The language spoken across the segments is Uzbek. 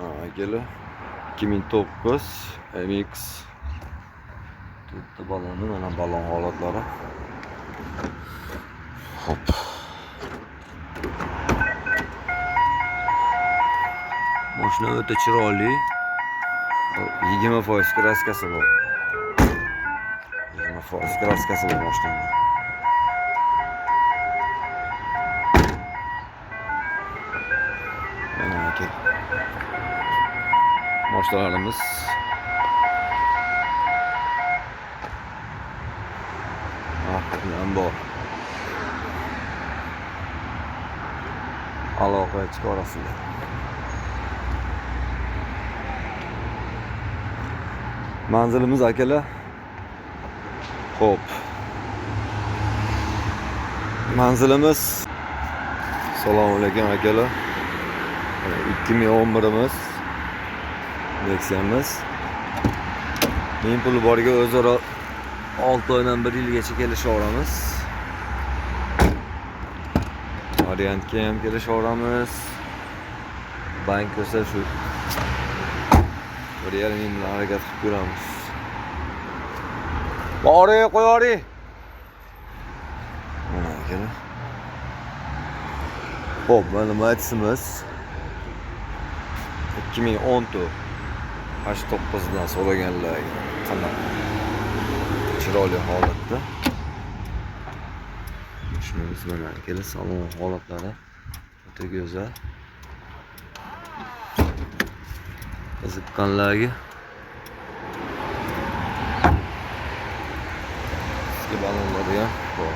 Akalar, 2009 MX to'rtta baloni, mana balon holatlari. Hop. Mashina o'ta chiroyli. 20% kraskasi bor. 20% kraskasi bor mashinani. Mana aka. Mashinalarimiz bilan bor. Aloqa chiqarasizlar. Manzilimiz akalar. Xo'p. Manzilimiz. Assalomu alaykum akalar. 2011imiz. Nexia'miz. Ming puli boriga o'zaro 6 oydan 1 yilgacha kelishaveramiz. Variantga ham kelishaveramiz. Bank bo'lsa shu 1,5 ming bilan harakat qilib ko'ramiz. Bori qo'yavering. Mana akalar. Xo'p, mana Maximiz 2014 H9 dan so'raganlar qanaqa chiroyli holatda. Mashinamiz mana akalar, salon holatlari o'ta go'zal. Qiziqqanlarga eski balonlari ham bor.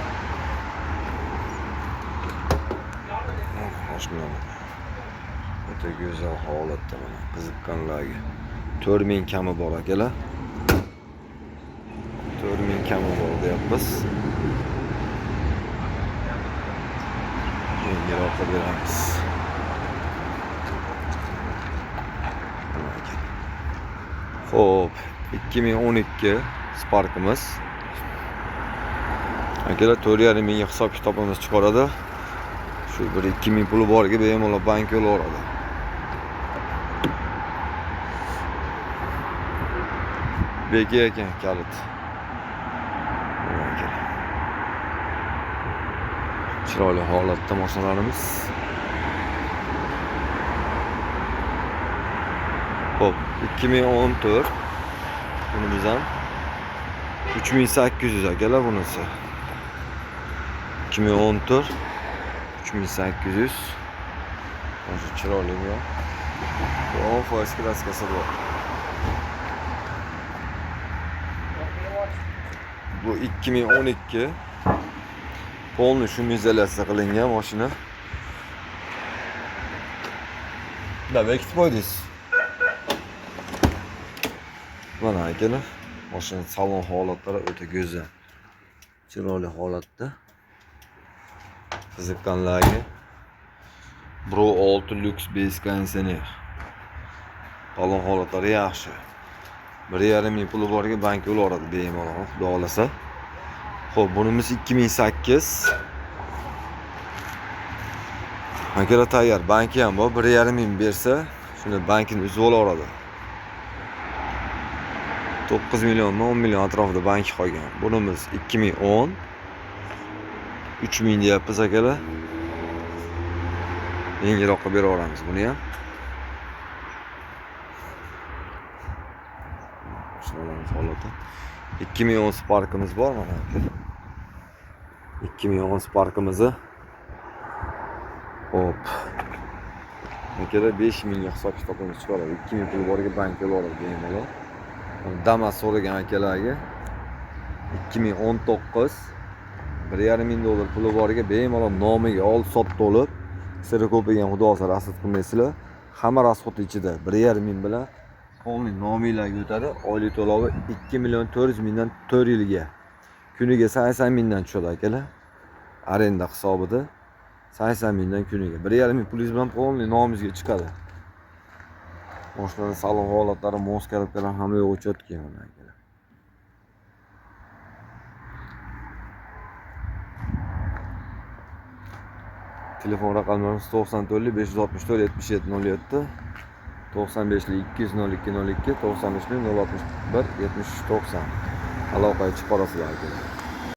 Mashinalar o'ta go'zal holatda, mana qiziqqanlarga 4000 kami bor akalar. 4000 kami bor deyapmiz. Yengilroq qilib beramiz. Xo'p, 2012 Spark'imiz. Akalar, 4,5 mingga hisob kitobimiz chiqaradi. Shu bir 2000 puli boriga bemalol bank yo'laveradi. Beki ekan kalit. Chiroyli holatda mashinalarimiz. Xo'p, 2014 bunimiz ham 3800 akalar bunisi. 2014 3800. Mana shu chiroyli bu ham. 10% kraskasi bor. Bu 2012 polniy shumizolyatsiya qilingan mashina. Da bekitib qo'ydingiz. Mana akalar, mashina salon holatlari o'ta go'zal. Chiroyli holatda. Qiziqqanlarga Bro 6 Lux bez konditsioner. Salon holatlari yaxshi. 1,5 ming puli borga bank yo'laveradi bemalol, xudo xolasa. Xo'p, bunimiz 2008. Akalar tayyor, banki ham bor. 1,5 ming bersa, shuni bankini uzib olaveradi. 9 millionmi 10 million atrofida banki qolgan. Bunimiz 2010. 3000 deyapmiz akalar. Yengilroq qilib beraveramiz buni ham. Mashinalarimiz holati. 2010 Spark'imiz bor mana aka. 2010 Spark'imizni. Hop. Akalar 5000 ga hisob kitobimiz chiqaradi. 2000 pul boriga bank yo'laveradi bemalol. Damas so'ragan akalarga 2019 1,5 ming dollar puli boriga bemalol nomiga oldi sotdi olib, kserokopiyga ham xudo xohlasa rasxod qilmaysizlar. Hamma rasxod ichida 1,5 ming bilan polniy nominglarga o'tadi. Oylik to'lovi 2 million 400 mingdan 4 yilga. Kuniga 80 mingdan tushadi akalar. Arenda hisobida 80 mingdan kuniga. 1,5 ming pulingiz bilan polniy nomingizga chiqadi. Mashinaning salon holatlari, mos korobkalar hamma yo'q четкий mana akalar. Telefon raqamlarimiz 94 564 77 07. 95 200 02 02, 93 061 73 90. Aloqaga chiqib olasizlar, akalar.